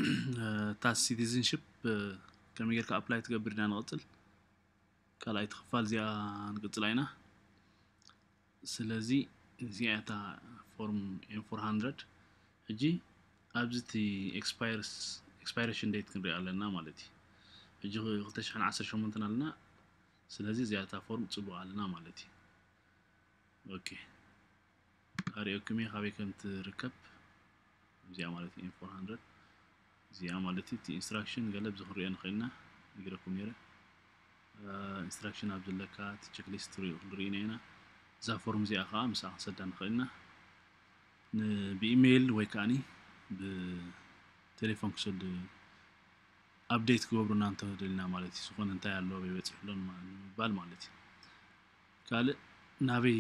እታ citizenship ከመይ ጌርካ apply ትገብር ኢና ንቐጽል። ካልኣይቲ ክፋል እዚኣ ንቅጽላ ኢና። ስለዚ እዚኣ እታ form N four hundred። ሕጂ ኣብዚ እቲ expiration date ክንሪኣ ኣለና ማለት እዩ። ሕጂ ክልተ ሽሕን ዓሰርተ ሸሞንተን ኣለና። ስለዚ እዚኣ እታ form ጽቡቕ ኣለና ማለት እዩ። ኦኬ፣ ኣርእየኩም እየ ካበይ ከም ትርከብ። እዚኣ ማለት እዩ N four hundred። እዚኣ ማለት እቲ instruction ገለ ኣብዚ ክንሪኦ ንኽእል ኢና፣ ነጊረኩም ነይረ። instruction ኣብ ዘለካ እቲ checklist ክንሪኦ ኢና ኢና። እዛ form እዚኣ ከዓ ምስኣ ክንሰዳ ንኽእል ኢና። ብ email ወይ ከዓኒ ብቴሌፎን ክሰዱ፣ update ክገብሩና እንተደሊና ማለት እዩ። ዝኾነ እንታይ ኣሎ፣ ኣበይ በፂሑ ኣሎ ንምባል ማለት እዩ። ካልእ ናበይ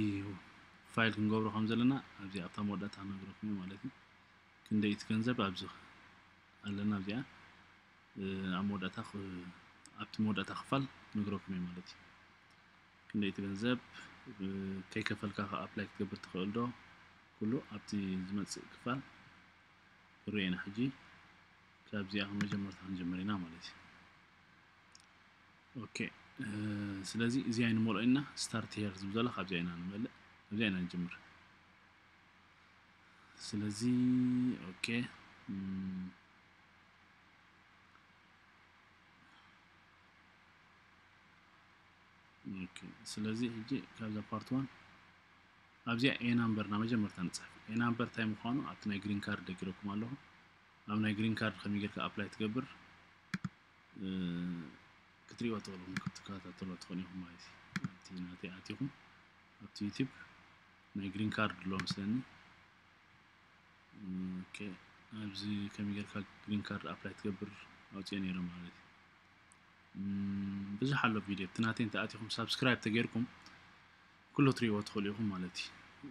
file ክንገብሮ ከም ዘለና ኣብዚ ኣብታ መወዳእታ ክነግረኩም እዩ ማለት እዩ። ክንደይ እቲ ገንዘብ ኣብዚ ኣለና፣ ኣብዚኣ ኣብ መወዳእታ ኣብቲ መወዳእታ ክፋል ክነግረኩም እዩ ማለት እዩ። ክንደይ እቲ ገንዘብ ከይከፈልካ ከዓ apply ክትገብር ትኽእል ዶ፣ ኩሉ ኣብቲ ዝመፅእ ክፋል ክንሪኦ ኢና። ሕጂ ካብዚኣ መጀመርታ ክንጀምር ኢና ማለት እዩ። ኦኬ፣ ስለዚ እዚኣ ኣይንመልኦ ኢና። Start here ዝብል ዘሎ ካብዚኣ ኢና ንመልእ፣ ካብዚኣ ኢና ንጅምር። ስለዚ ኦኬ፣ ስለዚ ሕጂ ካብዛ part one ኣብዚኣ A number ና መጀመርታ ንፅሕፍ። A number እንታይ ምዃኑ ኣብቲ ናይ green card ነጊረኩም ኣለኹ። ኣብ ናይ green card ከመይ ጌርካ apply ትገብር ክትሪእዎ ትኽእሉ፣ ክትከታተልዎ ትኽእሉ ኢኹም ማለት እዩ። ኣብቲ ናተይ ኣቲኹም ኣብቲ YouTube ናይ green card ኣሎ መስለኒ። ኦኬ፣ ኣብዚ ከመይ ጌርካ green card apply ትገብር ኣውፅኦ ነይረ ማለት እዩ። ብዙሕ ኣሎ ቪድዮ። እቲ ናተይ እንተኣቲኹም subscribe ተገይርኩም ኩሉ ትሪእዎ ትኽእሉ ኢኹም ማለት እዩ።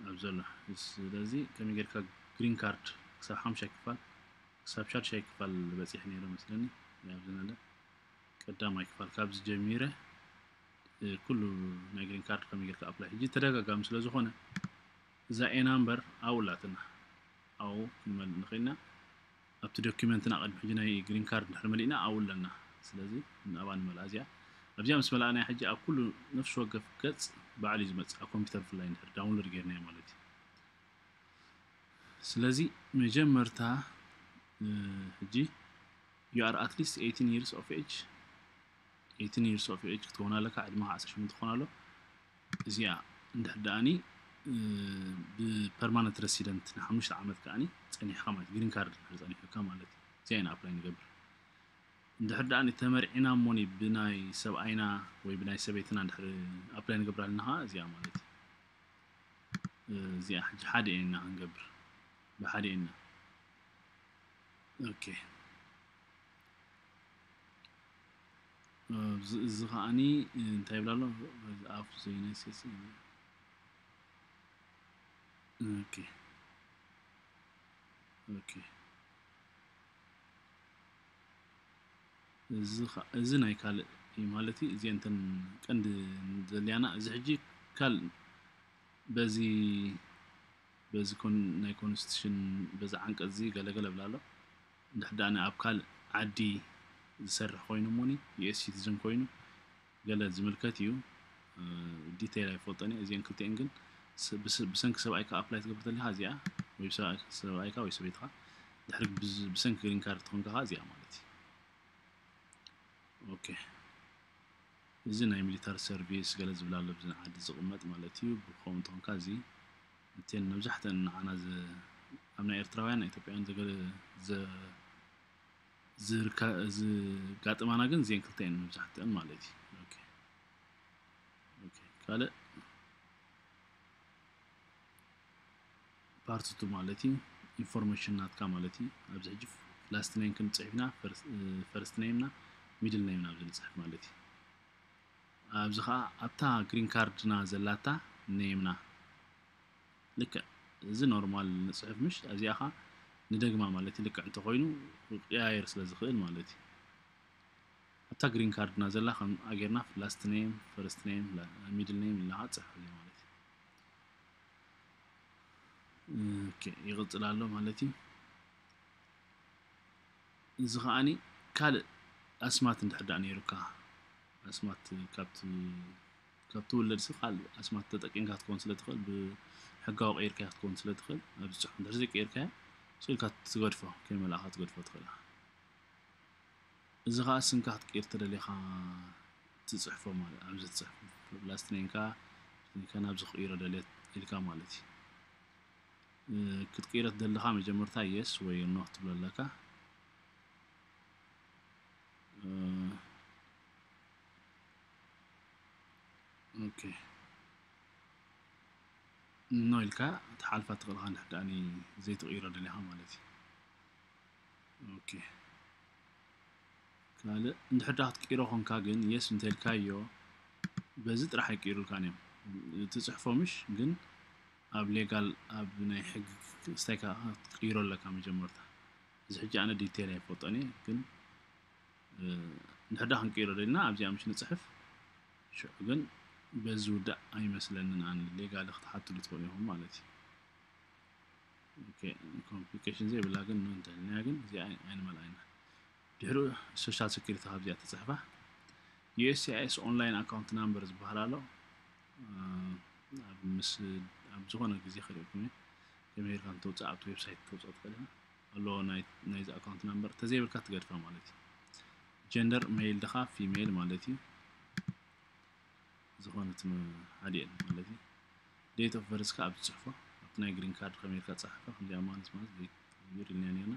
ኣብ ዘሎ ስለዚ ከመይ ጌርካ green card ክሳብ ሓሙሻይ ክፋል ክሳብ ሻድሻይ ክፋል በፂሐ ነይረ መስለኒ። ኣብዚ ነለ ቀዳማይ ክፋል ካብዚ ጀሚረ ኩሉ ናይ green card ከመይ ጌርካ apply። ሕጂ ተደጋጋሚ ስለ ዝኾነ እዛ A number ኣብኡ ኣላትና፣ ኣብኡ ክንመልእ ንኽእል ኢና። ኣብቲ ዶኪመንትና ቅድሚ ሕጂ ናይ green card እንድሕር መሊእና ኣብኡ ኣለና። ስለዚ ንኣብኣ ንመልኣ እዚኣ። ኣብዚኣ ምስ መላእናያ ሕጂ ኣብ ኩሉ ነፍሲ ወከፍ ገጽ ባዕሉ እዩ ዝመጽእ፣ ኣብ ኮምፒውተር ብፍላይ እንድሕር download ጌርናዮ ማለት እዩ። ስለዚ መጀመርታ ሕጂ you are at least eighteen years of age፣ eighteen years of age ክትኸውን ኣለካ፣ ዕድመኻ ዓሰርተ ሸሞንተ ክኾን ኣሎ። እዚኣ እንድሕር ደኣኒ ብ permanent resident ንሓሙሽተ ዓመት ከኣኒ ጸኒሕካ ማለት green card እንድሕር ጸኒሕካ ማለት እዩ። እዚኣ ኢና apply ንገብር። እንድሕር ደኣኒ ተመርዒና እሞኒ ብናይ ሰብኣይና ወይ ብናይ ሰበይትና እንድሕር apply ንገብር ኣለና ከኣ እዚኣ ማለት እዩ። እዚኣ ሕጂ ሓደ ኢና ክንገብር፣ ብሓደ ኢና። ኦኬ፣ እዚ ከኣኒ እንታይ ይብላ ኣሎ? ኣፍ ዘይነስስ። ኦኬ፣ ኦኬ። እዚ ናይ ካልእ እዩ ማለት እዩ። እዚ እንተን ቀንዲ ዘልያና እዚ ሕጂ ካልእ በዚ በዚ ናይ ኮንስቲቱሽን በዚ ዓንቀፅ እዚ ገለገለ ብላ ኣሎ። እንድሕር ደኣ ኣብ ካልእ ዓዲ ዝሰርሕ ኮይኑ እሞኒ US citizen ኮይኑ ገለ ዝምልከት እዩ። ዲቴይል ኣይፈልጦን እየ። እዚአን ክልቲአን ግን ብሰንኪ ሰብኣይካ apply ትገብር ተሊካ እዚኣ ወይ ሰብኣይካ ወይ ሰበይትካ ድሕሪ ብሰንኪ green card ትኾንካ እዚኣ ማለት እዩ። ኦኬ፣ እዚ ናይ ሚሊታሪ ሰርቪስ ገለ ዝብል ኣሎ፣ ብዚ ዓዲ ዝቕመጥ ማለት እዩ። ብኸምኡ እንተኾንካ እዚ እተን መብዛሕትአን ንዓና ኣብ ናይ ኤርትራውያን ናይ ኢትዮጵያውያን ዘጋጥማና ግን እዚአን ክልተ እየን መብዛሕትአን ማለት እዩ። ኦኬ፣ ኦኬ፣ ካልእ ፓርት ቱ ማለት እዩ ኢንፎርሜሽን ናትካ ማለት እዩ። ኣብዚ ሕጂ last name ክንፅሕፍ ኢና፣ first name ና middle name ና ኣብዚ ንፅሕፍ ማለት እዩ። ኣብዚ ከዓ ኣብታ green card ና ዘላታ name ና ልክዕ እዚ ኖርማል ንፅሕፍ ምሽ፣ ኣብዚኣ ከዓ ንደግማ ማለት እዩ። ልክዕ እንተኮይኑ ክቀያየር ስለ ዝኽእል ማለት እዩ። ኣብታ green card ና ዘላ ከም ኣጌርና last name፣ first name፣ middle name ኢልና ከዓ ፅሕፍ ማለት እዩ። ይቕፅል ኣሎ ማለት እዩ። እዚ ከዓኒ ካልእ ኣስማት እንድሕር ደኣ ነይሩካ፣ ኣስማት ካብቲ ካብ ትውለድ ሲ ካልእ ኣስማት ተጠቂምካ ክትከውን ስለ ትኽእል፣ ብሕጋዊ ቀይርካያ ክትከውን ስለ ትኽእል፣ ኣብዚ ጽሑፍ እንድሕር ዘይቀይርካያ ስኢልካ ትገድፎ፣ ከይመላእካ ትገድፎ ትኽእል ኢኻ። እዚ ከኣ ስምካ ክትቀይር ተደሊኻ ትጽሕፎ ማለት ኣብዚ ትጽሕፎ last name-ካ ናብ ዝቕይሮ ደልየ ኢልካ ማለት እዩ። ክትቅይሮ ትደለኻ መጀመርታ yes ወይ no ክትብሎ ኣለካ። ኦኬ no ኢልካ ትሓልፋ ትኽእል ኢኻ እንድሕር ደኣ ዘይትቕይሮ ደሊኻ ማለት እዩ። ኦኬ ካልእ እንድሕር ደኣ ክትቅይሮ ኾንካ ግን yes እንተልካዮ በዚ ጥራሕ ኣይቅይሩልካን እዮም። ትጽሕፎ ምሽ ግን ኣብ ሌጋል ኣብ ናይ ሕጊ ስታይካ ክትቅይሮ ኣለካ መጀመርታ። እዚ ሕጂ ኣነ ዲቴል ኣይፈልጦን እየ ግን እንድሕር ደኣ ክንቅይሮ ደሊና ኣብዚኣ ምሽ ንጽሕፍ ሽዑ ግን በዚ ዝውዳእ ኣይመስለንን ኣነ ሌጋሊ ክትሓትሉ ትኽእሉ ኢኹም ማለት እዩ። ኮምፕሊኬሽን ዘይብላ ግን እንተልናያ ግን እዚኣ ኣይንመልኣይና። ድሕሪኡ ሶሻል ሴኩሪቲ ካብዚኣ ተፅሕፋ። ዩ ኤስ ሲ ኣይ ኤስ ኦንላይን ኣካውንት ናምበር ዝበሃል ኣሎ። ኣብ ምስ ኣብ ዝኾነ ግዜ ክርእየኩም እየ። ከመይ ጌርካ እንተውፅእ ኣብቲ ዌብሳይት ተውፅኦ ትኽእል ኢኻ። ኣለዎ ናይዚ ኣካውንት ናምበር ተዘይብልካ ትገድፋ ማለት እዩ። ጀንደር ሜል ድኻ ፊሜል ማለት እዩ። ዝኾነት ሓዲኤን ማለት እዩ። ዴት ኦፍ በርዝ ከዓ ኣብዚ ፅሕፎ ኣብቲ ናይ ግሪን ካርድ ከመይ ጌርካ ፀሓፋ። ከምዚኣ ማለት ማለት ዴት ይር ኢልና ነርና።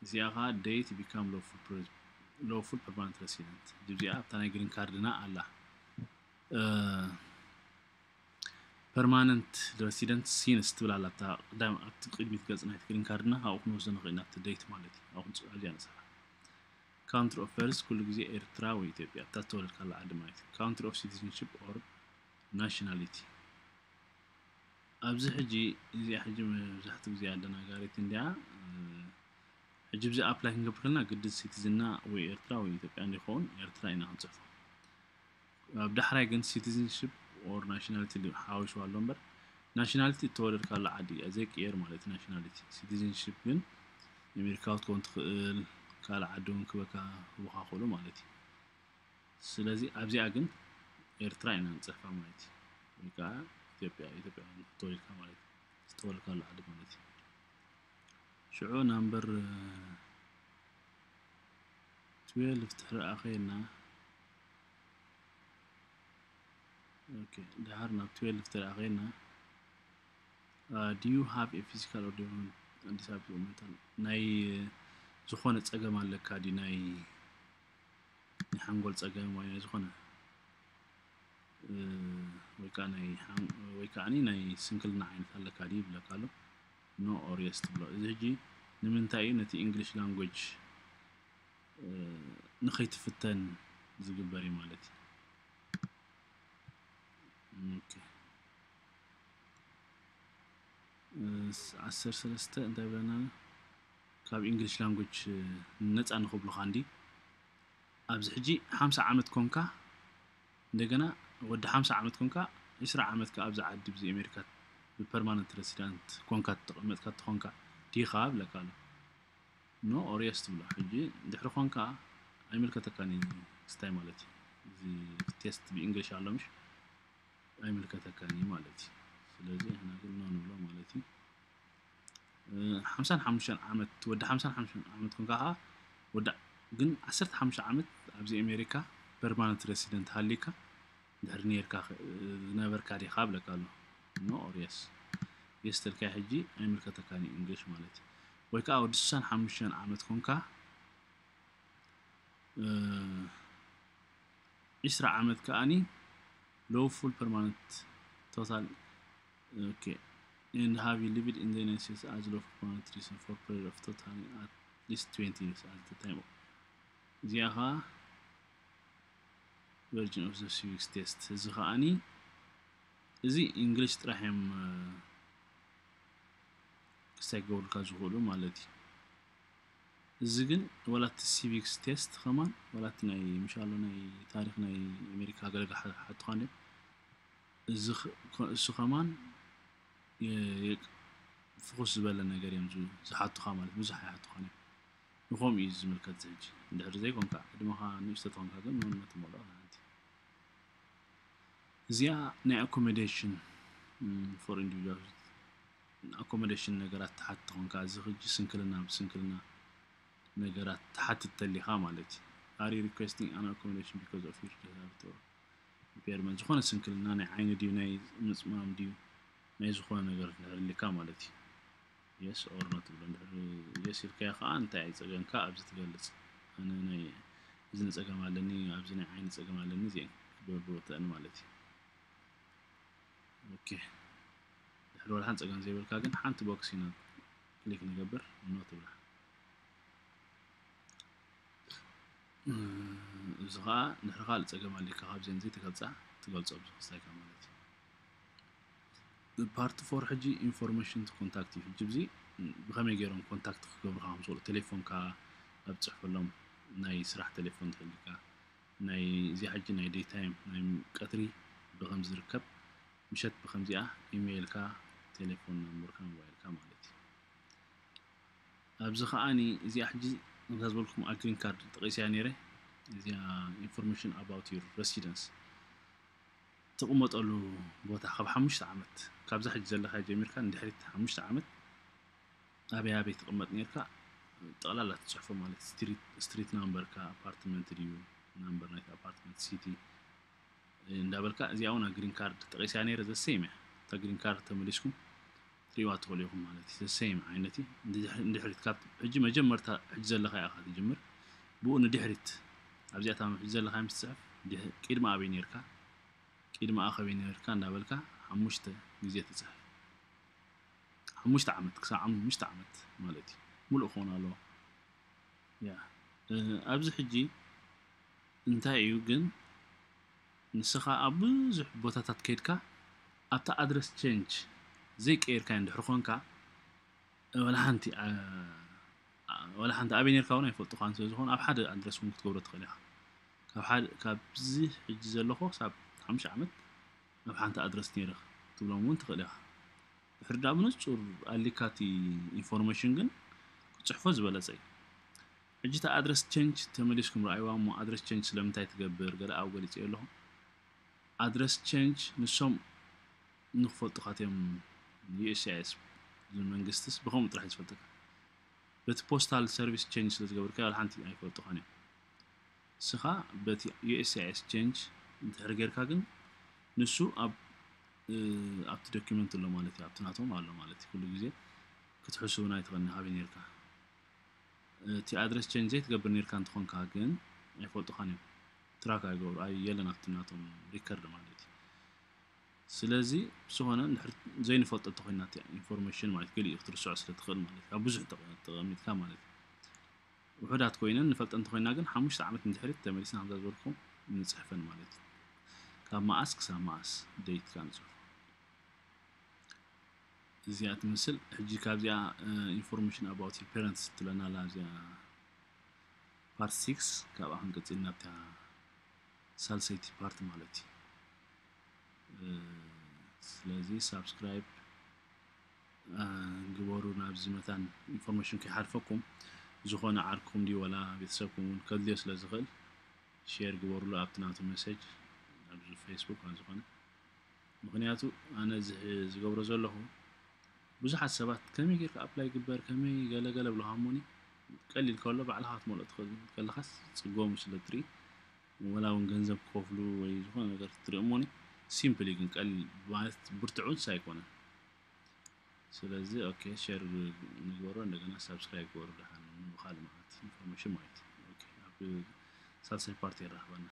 እዚኣ ከዓ ዴት ቢካም ሎፉል ፐርማነንት ረሲደንት እዚኣ ኣብታ ናይ ግሪን ካርድና ኣላ። ፐርማነንት ረሲደንት ሲንስ ትብል ኣላ ኣብታ ቀዳም ኣብቲ ቅድሚት ገፅ ናይቲ ግሪን ካርድና ካብኡ ክንወስዶ ንኽእል ኢና ኣብቲ ዴት ማለት እዩ። ኣብኡ ክንፅእዚኣ ንፅሕፋ። ካንትሪ ኦፍ በርዝ ኩሉ ግዜ ኤርትራ ወይ ኢትዮጵያ እታ ዝተወለድካላ ዓዲ ማለት እዩ። ካንትሪ ኦፍ ሲቲዝንሽፕ ኦር ናሽናሊቲ ኣብዚ ሕጂ እዚኣ ሕጂ መብዛሕትኡ ግዜ ኣደናጋሪት እንዲያ። ሕጂ ብዚ ኣፕላይ ክንገብር ከለና ግድን ሲቲዝንና ወይ ኤርትራ ወይ ኢትዮጵያ እንዲኸውን ኤርትራ ኢና ክንፅሕፎ። ኣብ ዳሕራይ ግን ሲቲዝንሽፕ ኦር ናሽናሊቲ ሓዊስዋ ኣሎ እምበር ናሽናሊቲ እተወለድካሉ ዓዲ እያ ዘይቅየር ማለት እዩ። ናሽናሊቲ ሲቲዝንሽፕ ግን ኣሜሪካዊ ክትከውን ትኽእል ካልእ ዓዲ እውን ክበካ ክበካ ክኽእሉ ማለት እዩ። ስለዚ ኣብዚኣ ግን ኤርትራ ኢና ንፅሕፋ ማለት እዩ። ወይ ከዓ ኢትዮጵያ ኢትዮጵያ ተወሊድካ ማለት እዩ። ዝተወለድካሉ ዓዲ ማለት እዩ። ሽዑ ናምበር ትዌልቭ ትሕረኣ ከይና ኦኬ ድሓር ናብ ትዌልቭ ትረኣ ከይና do you have a physical or disability ናይ ዝኾነ ፀገም ኣለካ ድዩ ናይ ናይ ሓንጎል ፀገም ወይ ናይ ዝኾነ ወይ ከዓ ናይ ወይ ከዓ ናይ ስንክልና ዓይነት ኣለካ ድዩ ይብለካ ኣሎ። No or yes ትብሎ። እዚ ሕጂ ንምንታይ እዩ ነቲ English language ንኸይትፍተን ዝግበር እዩ ማለት እዩ። ዓሰርተ ሰለስተ እንታይ ብለና? ካብ English language ነፃ ንኽብሉኻ እንዲ ኣብዚ ሕጂ ሓምሳ ዓመት ኮንካ እንደገና ወዲ ሓምሳ ዓመት ኮንካ ዒስራ ዓመት ከ ኣብዚ ዓዲ ብዚ ኣሜሪካ ብ permanent resident ኮንካ ተቐመጥካ ተኾንካ ዲኻ ብለካ ኣሎ። No or yes ትብሎ። ሕጂ ድሕሪ ኮንካ ኣይምልከተካን እዩ ስታይ ማለት እዩ። እዚ ቴስት ብ English ኣሎ ምሽ ኣይምልከተካን እዩ ማለት እዩ። ስለዚ ንሕና ግን no ንብሎ ማለት እዩ። ሓምሳን ሓሙሽተን ዓመት ወዲ ሓምሳን ሓሙሽተን ዓመት ኮንካ ከዓ ወዲ ግን ዓሰርተ ሓሙሽተ ዓመት ኣብዚ ኣሜሪካ permanent resident ሃሊካ ድሕሪ ነርካ ዝነበርካ ዲኻ ብለካ ኣሎ። No or yes? Yes ተልካዮ ሕጂ ኣይምልከተካን እዩ English ማለት እዩ። ወይ ከዓ ወዲ ስሳን ሓሙሽተን ዓመት ኮንካ ዒስራ ዓመት ከኣኒ lawful permanent total okay and have you lived in the United States as lawful permanent resident for period of total at least twenty years at the time እዚኣ ከዓ version of the civics test እዚ ከኣኒ እዚ English ጥራሕ እዮም ክሳይ ክገብሩልካ ዝኽእሉ ማለት እዩ። እዚ ግን ወላ እቲ civics test ከማን ወላ እቲ ናይ ምሻሎ ናይ ታሪኽ ናይ ኣሜሪካ ገለ ሓትኻ እንዲዮም እዚ እሱ ከማን ፍኹስ ዝበለ ነገር እዮም ዝሓቱኻ ማለት ብዙሕ ኣይሓቱኻን እዮም። ንኸምኡ እዩ ዝምልከት። ሕጂ እንድሕር ዘይኮንካ፣ ዕድመኻ ንእሽቶ ተኾንካ ግን ንወንነት ትመልኦ ሓንቲ። እዚኣ ናይ accommodation for individual accommodation ነገራት ትሓትት ተኾንካ፣ እዚ ሕጂ ስንክልና ብስንክልና ነገራት ትሓትት ተሊኻ ማለት እዩ። Are you requesting an accommodation because of your disability or impairment? ዝኾነ ስንክልና ናይ ዓይኒ ድዩ፣ ናይ ምጽማም ድዩ፣ ናይ ዝኾነ ነገር እንድሕር ኣሊካ ማለት እዩ። Yes or no ትብሎ። እንድሕር yes ኢልካዮ ከዓ እንታይ ጸገምካ ኣብዚ ትገልጽ። ኣነ ናይ እዝኒ ጸገም ኣለኒ፣ ኣብዚ ናይ ዓይኒ ጸገም ኣለኒ፣ እዚአን ክትገብርዎ ትኽእል ማለት እዩ። ኦኬ። ድሕሪ ወላ ሓንቲ ጸገም ዘይብልካ ግን ሓንቲ ቦክስ ኢና ክሊክ ንገብር፣ no ትብላ። እዚ ከዓ ድሕሪ ካልእ ጸገም ኣሊካ ካብዚአን ዘይትገልጻ ትገልጾ ኣብዚ ክስታይካ ማለት እዩ። ፓርት ፎር ሕጂ information to contact እዩ። ሕጂ እዚ ብኸመይ ገይሮም ኮንታክት ክገብሩካ ከም ዝኽእሉ፣ ቴሌፎንካ ኣብ ጽሕፈሎም፣ ናይ ስራሕ ቴሌፎን ትህልካ፣ ናይ እዚኣ ሕጂ ናይ ዴይ ታይም ናይ ቀትሪ ብኸም ዝርከብ፣ ምሸት ብኸምዚኣ ኢሜይልካ፣ ቴሌፎን ናምበርካ፣ ሞባይልካ ማለት እዩ። ኣብዚ ከዓኒ እዚኣ ሕጂ ከምዛ ዝበልኩም ኣብ ግሪን ካርድ ጠቒሰያ ነይረ። እዚኣ information about your residence ትቕመጠሉ ቦታ ካብ ሓሙሽተ ዓመት፣ ካብዛ ሕጂ ዘለኻ ጀሚርካ ንድሕሪት ሓሙሽተ ዓመት ኣበይ ኣበይ ትቕመጥ ነርካ ጠቕላላ ትጽሕፎ ማለት ስትሪት ናምበርካ፣ ኣፓርትመንት ድዩ፣ ናምበር ናይቲ ኣፓርትመንት፣ ሲቲ እንዳበልካ። እዚኣ እውን ኣብ ግሪን ካርድ ጠቒስያ ነይረ፣ ዘሰይም እያ። እታ ግሪን ካርድ ተመሊስኩም ትሪእዋ ትኽእሉ ኢኹም ማለት እዩ። ዘሰይም ዓይነት እዩ። እንድሕሪት ካብ ሕጂ መጀመርታ ሕጂ ዘለኻ ኢኻ ትጅምር፣ ብኡ ንድሕሪት ኣብዚኣ እታ ሕጂ ዘለኻ ምስ ትጽሕፍ ድሕ- ቅድሚ ኣበይ ነርካ፣ ቅድሚ ኣኸበይ ነርካ እንዳበልካ ሓሙሽተ ግዜ ትጽሕፍ። ሓሙሽተ ዓመት ክሳብ ሓሙሽተ ዓመት ማለት እዩ። ሙሉእ ክኾን ኣለዎ። ያ እ፣ ኣብዚ ሕጂ እንታይ እዩ ግን ንስኻ ኣብ ብዙሕ ቦታታት ከይድካ ኣብታ ኣድረስ ቼንጅ ዘይቀየርካ እንድሕር ኮንካ ወላ ሓንቲ ኣ- ኣ- ወላ ሓንቲ ኣበይ ነርካ እውን ኣይፈልጡኻን ስለ ዝኾኑ ኣብ ሓደ ኣድረስ እውን ክትገብሮ ትኽእል ኢኻ። ካብ ሓደ ካብዚ ሕጂ ዘለኹ ክሳብ ሓሙሽተ ዓመት ኣብ ሓንቲ ኣድረስ ነይረ ክትብሎም እውን ትኽእል ኢኻ። ድሕሪ ዳ ብንጹር ኣሊካ እቲ ኢንፎርሜሽን ግን ክትጽሕፎ ዝበለጸ እዩ። ሕጂ እቲ ኣድረስ ቼንጅ ተመሊስኩም ረኣይዋ እሞ ኣድረስ ቼንጅ ስለምንታይ ትገብር ገለ ኣብኡ ገሊጸዮ ኣለኹ። ኣድረስ ቼንጅ ንሶም ንክፈልጡኻ እዮም ዩ ኤስ ሲ ኣይ ኤስ መንግስትስ ብኸምኡ ጥራሕ እዩ ዝፈልጠካ። በቲ ፖስታል ሰርቪስ ቼንጅ ስለ ዝገበርካዮ ዋላ ሓንቲ ኣይፈልጡኻን እዮም። ንስኻ በቲ ዩ ኤስ ሲ ኣይ ኤስ ቼንጅ እንድሕር ጌርካ ግን ንሱ ኣብ እ፣ ኣብቲ ዶኪመንት ኣሎ ማለት እዩ፣ ኣብቲ ናቶም ኣሎ ማለት እዩ። ኩሉ ግዜ ክትሕሱ ናይ ትኽእል ኢኻ ኣበይ ኔርካ። እቲ ኣድረስ ቼንጅ ዘይትገብር ኔርካ እንተኾንካ ግን ኣይፈልጡኻን እዮም። ትራክ ኣይገብሩ ኣይ የለን ኣብቲ ናቶም ሪከርድ ማለት እዩ። ስለዚ ብዝኾነ እንድሕር ዘይንፈልጦ እንተኾይና እቲ ኢንፎርሜሽን ማለት ገሊኡ ክትርስዖ ስለ ትኽእል ማለት እዩ። ኣብ ብዙሕ ተቐ- ተቐሚጥካ ማለት እዩ። ውሑዳት ኮይነን ንፈልጠን እንተኾይና ግን ሓሙሽተ ዓመት ንድሕሪት ተመሊስና ከምዛ ዝበልኩም ንጽሕፈን ማለት እዩ። ካብ መኣስ ክሳብ መኣስ ደይት ከኣ ንጽሕፎ። እዚኣ ትመስል። ሕጂ ካብዚኣ ኢንፎርሜሽን ኣባውት ዩር ፔረንትስ ትብለና ኣላ እዚኣ ፓርት ሲክስ፣ ካብኣ ክንቅጽል ናብታ ሳልሰይቲ ፓርት ማለት እዩ። ስለዚ ሳብስክራይብ ግበሩ ናብዚ መታን ኢንፎርሜሽን ከይሓልፈኩም። ዝኾነ ዓርኩም ድዩ ወላ ቤተሰብኩም እውን ከድልዮ ስለ ዝኽእል ሼር ግበሩሉ ኣብቲ ናቱ መሴጅ ኣብዚ ፌስቡክ ኣብ ዝኾነ። ምኽንያቱ ኣነ እዚ ዝገብሮ ዘለኹ ብዙሓት ሰባት ከመይ ጌርካ ኣፕላይ ግበር ከመይ ገለገለ ብለኻ እሞኒ ቀሊል ከሎ ባዕልኻ ክትመልኦ ትኽእል ከለኻስ ጽገሙ ስለ ትርኢ ወላ እውን ገንዘብ ክኸፍሉ ወይ ዝኾነ ነገር ትርኢ እሞኒ ሲምፕሊ ግን ቀሊል ማለት ብርትዑንስ ኣይኮነን። ስለዚ ኦኬ ሼር ንግበሮ እንደገና ሳብስክራይብ ግበሩ ደሓን ንብኻል ማለት ኢንፎርሜሽን ማለት ኦኬ ኣብ ሳልሳይ ፓርቲ የራኽበና።